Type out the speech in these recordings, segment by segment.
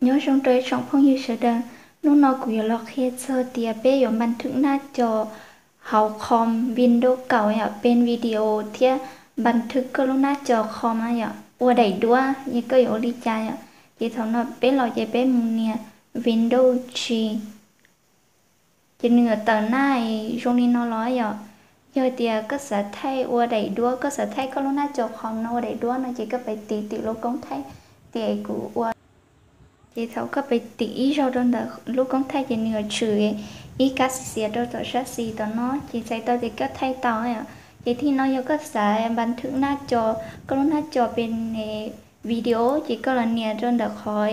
Nyob zoo rau ib tsoom phooj ywg sawv daws, hnub no kuv yuav los qhia txog tias peb yuav npas thwm naj cos hauv qhov Windows kaum yom, peb video thiab npas thwm koj lub naj cos qhov no yom, ua daim duab es koj yuav ua li cas yom. Ces thaum no peb los ces peb mus nias Windows tsis, ces nws yuav tawm naj zoo li no los yom. Yog tias koj xav thaij ua daim duab, koj xav thaij koj lub naj cos qhov no ua daim duab no ces koj pais tim tim lub koob thaij tias kuv ua. Ces thaum koj pais tim ib zaug rau ntawm lub koob thaij ces nws yuav tshwm ib kab xiav xiav rau tom sab xis tom no ces txhais tau tias koj thaij tau yom. Ces thib no yog koj xav npas thwm naj cos, koj lub naj cos pem video ces koj los nias rau ntawm qhov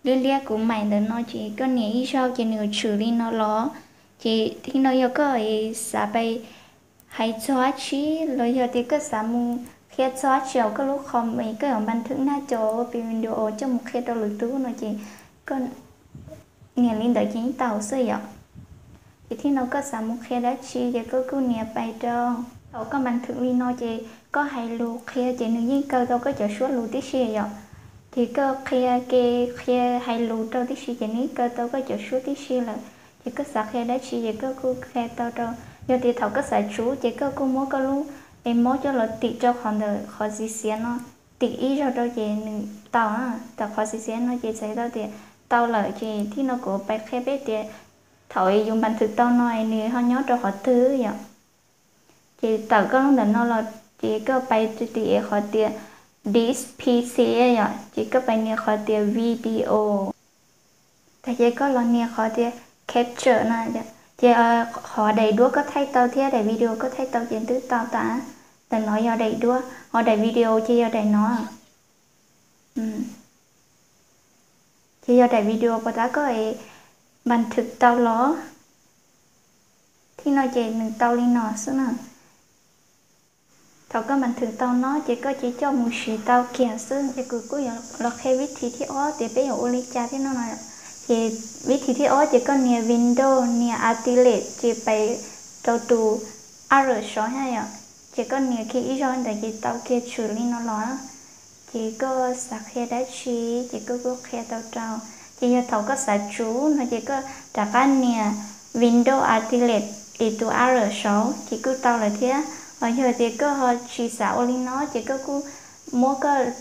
liab liab kuv maim ntawm no ces koj nias ib zaug ces nws yuav tshwm li no los. Ces thib no yog koj xav pais hais txog dab tsi los yog tias koj xav mus qhia txog dab tsi hauv koj lub qhov es koj yuav npas thwm naj cos ua pem video coj mus qhia rau lwm tus no ces koj nias li ntawd ces yeej tau xwb yom. Ces thib no koj xav mus qhia dab tsi ces koj kuj nias pais rau. Thaum koj npas thwm li no ces koj hais lus qhia ces nws yeej kaw tau koj cov suab lus tib si yom. Ces koj qhia ke qhia hais lus rau tib si ces nws yeej kaw tau koj cov suab tib si lawm. Ces koj xav qhia dab tsi ces koj kuj qhia tau rau. Yog tias thaum koj xav tsuv ces koj kuj muab koj lub es mob coj los tim rau qhov ntawm qhov xiav xiav no, tim ib zaug rau ces nws tau, tawm qhov xiav xiav no ces txhais tau tias tau lawm. Ces thib no kuv pais qhia peb tias thaum yus npas thwm tau no nws ho nyob rau qhov twg yom. Ces tawm koj lub ntawm no los ces koj pais rau tim qhov tias This P C yom, ces koj pais nias qhov tias video. Tag ces koj los nias qhov tias capture no, ces qhov daim duab koj thaij tau thiab daim video koj thaij tau ces twb tau tas. Ntawm no yog daim duab, ho daim video ces yog daim no. Ces yog daim video puas tab koj npas thwm tau los. Thib no ces nws tau li no xwb na. Thaum koj npas thwm tau no ces koj cia coj mus siv tau kiag xwb. Ces kuv kuj yuav los qhia vib thib thib ob tias peb yuav ua li cas thiab no no. Ces vib thib thib ob ces koj nias Windows, nias Artist, ces pais rau tus arrow sov thiab yom. Ces koj nias kiag ib zaug ntawd ces tau kiag tshwm li no los. Ces koj xav qhia dab tsi ces koj kuj qhia tau rau. Ces yog thaum koj xav tsuv no ces koj rov qab nias Windows Artist es tus arrow sov ces kuj tau lawm thiab. Ho yog tias koj ho tsis xav ua li no ces koj kuj muab koj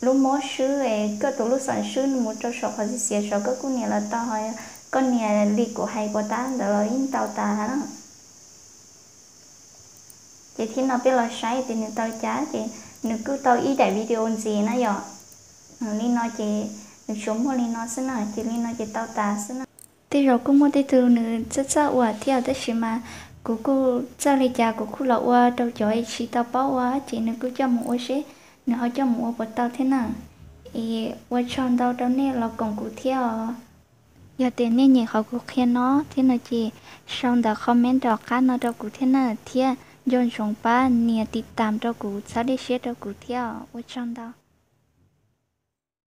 lub mob swb es koj tus lub xeem swb mus rau saum qhov xiav xiav saud koj kuj nias los tau, ho koj nias li kuv hais puas tab ntawd los yeej tau tas na. Ces thib no peb los saib tias nws tau cas, ces nws kuj tau ib daim video ntxiv na yom. Li no ces nws tsuas muaj li no xwb na, ces li no ces tau tas xwb na. Tej zaum kuj muaj tej tug nws txawj txawj ua thiab tab sis mas kuv kuj txawj li cas kuv kuj los ua rau cov tsis tau paub ua ces nws kuj coj mus ua seb nws ho coj mus ua puas tau thiab na. Es ua tsaug ntau rau nej los koom kuv thiab os. Yog tias nej nyiam qhov kuv qhia no thiab no ces sau ntawm comment rov qab no rau kuv thiab na, thiab nco ntsoov pab nias tiv tam rau kuv, txhawb dej siab rau kuv thiab os. Ua tsaug ntau.